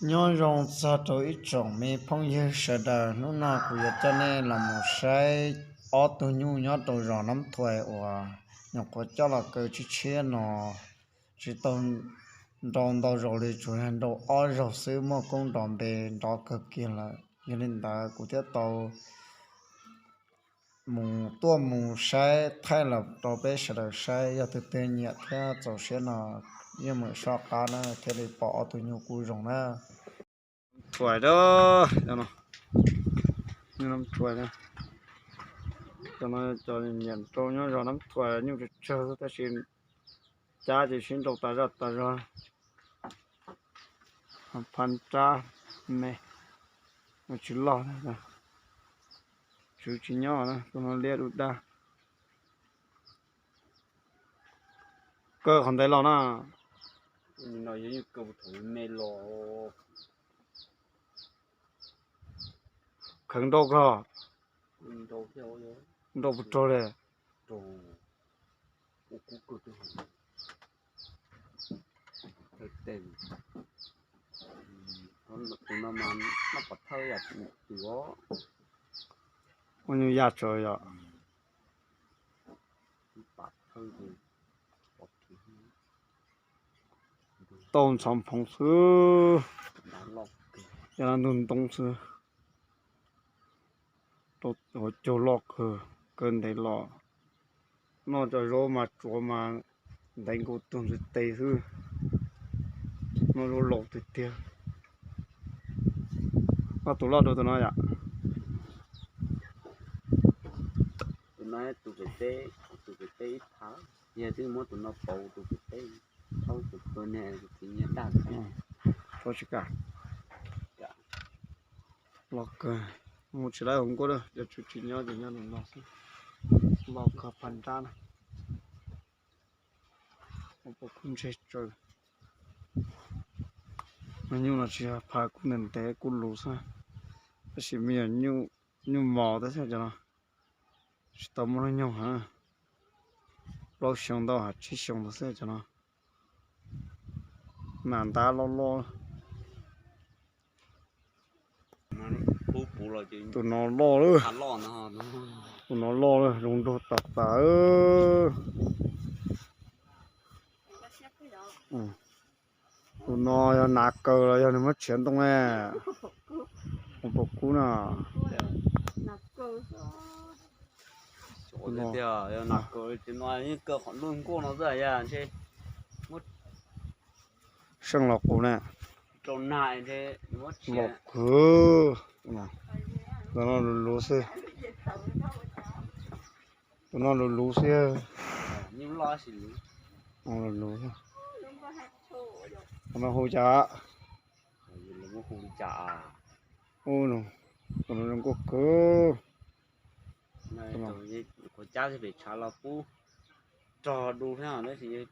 Nyob zoo txog rau ib tsoom me phooj ywg sawv daws, hnub no kuv yuav coj nej los mus saib ob tug nyuj nyob rau zos Nab Thuais uas nyuam qhuav coj los kaw tshiab tshiab no, tsis tau nrau ntau zaus li, tsuas yog nrau ob zaug xwb, muaj koob nrov npe nrov kawg kiag lawm. Yog li ntawd kuv thiaj tau mus tuaj mus saib thaij los rau peb sawv daws saib, yog tus twg nyiam thiab txaus siab no yeej meem soj qab na thiaj li pom ob tug nyuj kuj zoo na. Thuais da, cov no, nyuj Nab Thuais na. Cov no cov nyiam rau nyob zos Nab Thuais, nyuj tsawg tsawg tab sis cab ces sib nrau tas zaj tas zog. Phab nrab me, tsis loj, tswv tsis nyob na, tus no liab dub dag. Kaw qhov ntawd los na. Kheev nrau kag. Nrau puas raug li? Tus no mas noj pov thawj yam twm os. Ua nyuj yaj tsawv yom. Tau ntxhov phoov xwb, yog ntug ntoo xwb. Rau hauv caug loj kawg, kaw ntev los. Noj cov zaub mas tsuav mas ntev nkaus tug ntxwv tes xwb. Noj zaub laus tiag tiag. Noj tus loj dua tus no yom. Tus no tus pem teb, tus pem teb ib phav, yog twb muab tus no pauv tus pem teb, thaub tus pem ne, tus txiv nyiag dag. Thaub tsis kam. Los kawg, mus tsis laib hauv nkuaj lawm, cov tswv tsis nyob ces nyob nws no xwb. Los kawg phab nrab na. Ua pob kub ntseg tsawv. Nyuj no tsis yog phav, kuj ntev ntev kuj luv xwb, tab sis me nyuam nyuj mos tab xwb cov no. Tsis tau muaj hnub nyoog heev, plaub xyoo ntau ha tsib xyoo ntawd xwb cov no. Nas ntab loj loj. Tus no loj lawm. Tus no loj lawm, zoo nraug tas tas. Tus no yog nas kaws los yog nws muab tshiav ntoo ne? Ua pob kub na. Seej los qus na. Los kawg. Tus no luv luv xwb. Tus no luv luv xwb. Luv luv. Tus no hu cas? Tus no zoo nkauj kawg. Qhuav cab pem tshav los pub rog du thiab, tab sis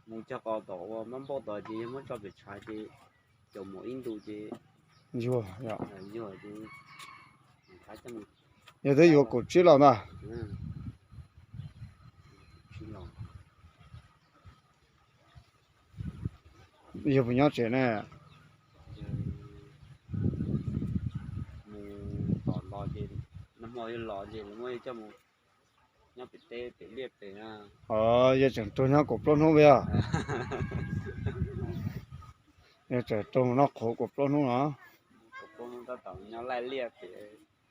mus cog qos tom ua mab npauj tod ces yog muab tso pem tshav ces caum mus ib ntus ces yuag, yuag ces yog twb yuav kaum tsib los ntag. Yog puas nyob tsev ne? Mus tom los ces, nag hmo yog los ces lawv muab coj mus nyob pem teb pem liaj pem. Yog tseem raug nyob kaum plaub hnub yog? Yog tseem raug noj qhuav kaum plaub hnub los? Kaum plaub hnub tab tom nyob laij liaj pem,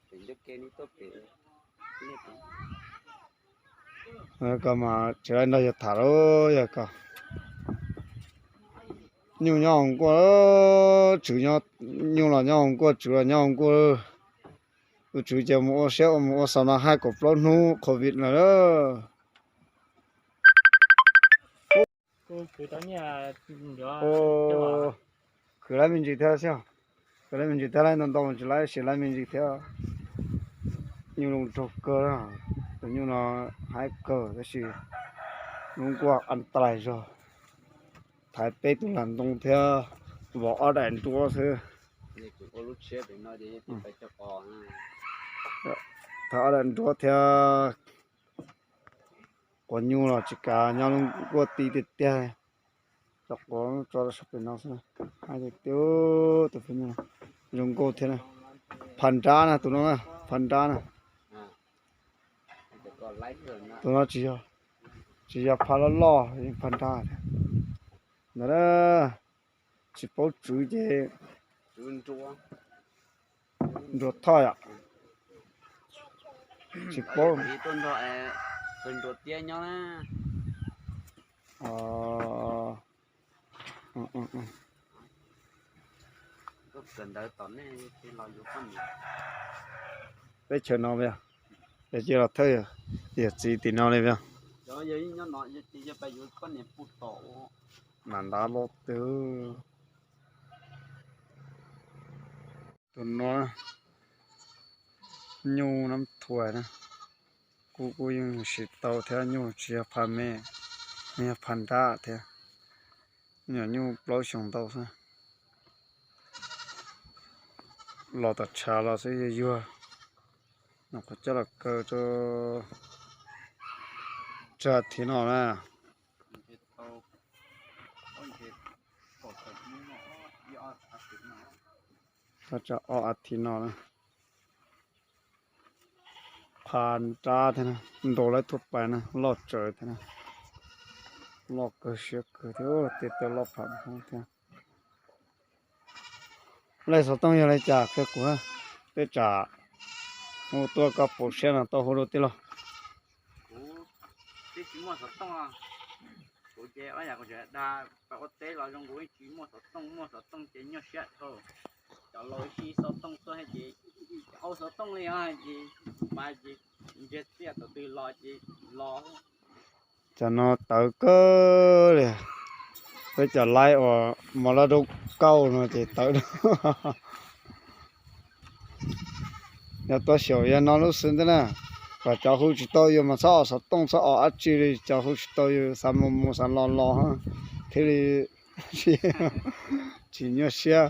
pem ncauj ke neb tuaj pem. Koj mas tsis laib nrog yawg tham lawm yog koj. Nyuj nyob hauv nkuaj, tswv, nyuj los nyob hauv nkuaj, tswv los nyob hauv nkuaj. Tus tswv ces mus ua siab mus ua xaus no hais kaum plaub hnub covid lawm. Khwv lab me ntsis thiab xwb. Khwv lab me ntsis thiab, lab ntau ntau tsis lab, siv lab me ntsis thiab. Nyuj zoo nraug kawg, tus nyuj no haib kawg tab sis lub nkuaj an tais zog. Thaiv peb tus lag ntoo thiab vov ob daim nruab xwb. Thaiv ob daim nruab thiab. Quav nyuj los tsis kav, nyob lub nkuaj ti tiag tiag. Cov quav tso rau sab pem no xwb. Hais tias, tus phooj ywg zoo nkauj thiab na. Phav nrab na, tus no na, phav nrab na. Tus no tsis yog, tsis yog phav loj loj, yeej phav nrab thiab. Ntawd na, tsis paub tswv ces nruas thoj yom. Tsis paub. Teb chaws no yog, yog cia los thawj yawm txiv tim no li yog. Mam nrab loj twg. Tus no nyuj nab thuas na, kuj kuj yeej siv tau thiab, nyuj tsis yog phav me, yog phav nrab thiab. Nyuam nyuj plaub xyoos ntau xwb. Los tom tshav los xwb yuag yuag. Nyuam qhuav coj los kaw rau tsag thiv no na. Thaj tsam ob as thiv no na. Phav nrab thiab na, ntaus lawv thuaj pais na, loj tsawv thiab na. Loj kawg siab kawg thiab, tej tawv loj phav thiab. Lej xov tooj yog li cas qhia kuv, tej tsam hu tuaj koj pom siab no tau hu rau tij laug. Kuv twb tsis muaj xov tooj, kuv ces ob yam kuv tseem dag pais ua teb los zoo, kuv tsis muaj xov tooj, muaj xov tooj ces nyuaj siab dhau. Cov laus ib si xov tooj tuaj ces au xov tooj li os, ces mas ces ntsia txiaj thaum twg los ces los. Cov no tawv kawg li, peb cov laib uas mos laj rau kauj no ces tawv. Yog tuaj xyaum yog no lub xwb ntag na, kom cov hu tsis tau yus mas txhob os xov tooj txhob os dab tsi li, cov hu tsis tau yus xav mus mus xav los los thiaj li tsis nyuaj siab.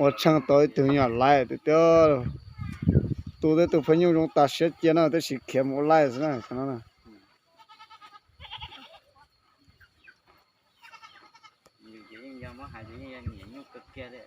Ua tsheej tau ib tug me nyuam laib tiag tiag, tu tej tus phooj ywg zoo tas siab cia no tab sis khiav mus ua laib xwb na. Yus ces yeej yog muab hais ces yeej yog nyiam nyuj kawg kiag li.